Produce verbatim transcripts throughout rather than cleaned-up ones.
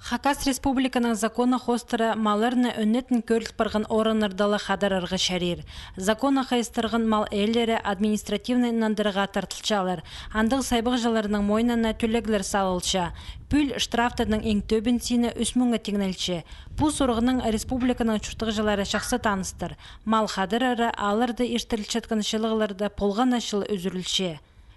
Хакас Республиканың законы хоостыра малларны ӧнетін кӧріл парған орыннарда ла хадарарға чарир. Законнаң хайыстырған мал иелері административнай нандырығға тартылчалар. Андағ сайбағҷыларның мойнына тӧлеглер салылча. Пӱӱл штрафтарның иң тӧбін сині ӱс муңа тиңнелче. Пу сурығнаң республиканың чуртағҷылары чахсы таныстар. Мал хадарары аларда иртірілчеткен чылығларда полған на чыл ӱзӱрілче.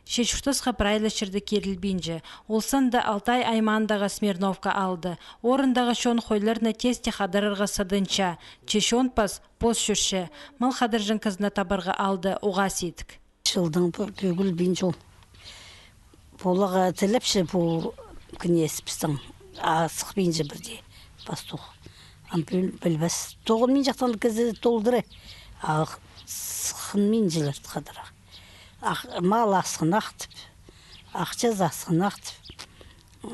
Че чуртасха прай ла чирде кирілбинче. Ол санда Алтай аймаандағы Смирновка аалда. Орындағы чон хойларны тесте хадарарға сыдынча. Че чон пас пос чӧрче. Мал хадарҷаң кізіні табарға аалда уғаа сидік. Чылдаң пӱ-, пӱгілбин чол. Поларға тілепче пу князь пістің. А сыхпинча пірдее пастух. Ам пӱӱл пілбес. Тоғынминчахтаң кізі толдыра. А сыхынминчалар хадарға. Ах-, мал асхынах тіп, ахчазы асхынах тіп.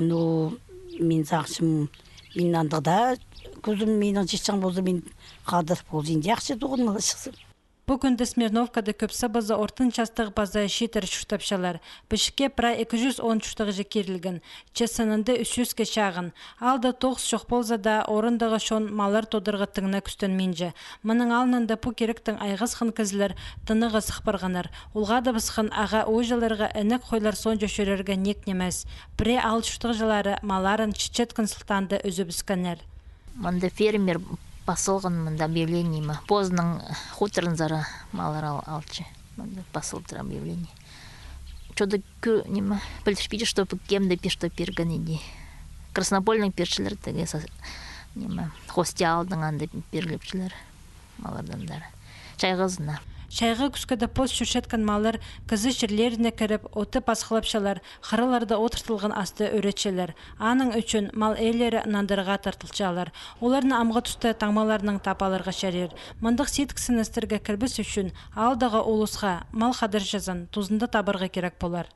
Ну, мин сағынчам, мин андағ даа кӱзім минің читчең полза, мин хадар полза, ин дее ахча тоғынмалар чыхсам. Пу кӱнде Смирновкада кӧп сабазы ортын частығ паза чииттер чуртапчалар. Пічікке прай ікі чӱс он чуртағҷы кирілген. Че санында ӱс чӱске чағын. Аалда тоғыс чох полза даа, орындағы чон маллар тударға тың на кӱстенминче. Мының алнында пу киректең айғасхан кізілер тынағға сых парғаннар. Улғадыбысхан ағаа-ууҷаларға інек хойлар соонҷа чӧрерге ниик нимес. Пірее аал чуртағҷылары малларын читчеткен сылтаанда ӱзібіскеннер. Мында фермер пазылған, мында объявление ма. Позының хуторынзар маллар ал-, алча. Мында пазылтыр объявление. Чо-да кӧ-, ниме, пілдірчеткен, что кем-де пир-, что пирген иди. Краснопольның пирчелер тігі са-, ниме, хости аалдың анда пирлепчелер. Маллардан даа. Чайғызына. Чайғы кӱскеде пос чӧрчеткен маллар кізі чирлеріне кіріп, отты пасхылапчалар, хыраларда одыртылған асты ӱретчелер. Аның ӱчӱн мал иелері нандырығға тартылчалар. Оларны амғы туста таңмаларнаң таап аларға чарир. Мындағ сидіксіністерге кірбес ӱчӱн аалдағы улусха мал хадарҷызын тузында табарға кирек полар.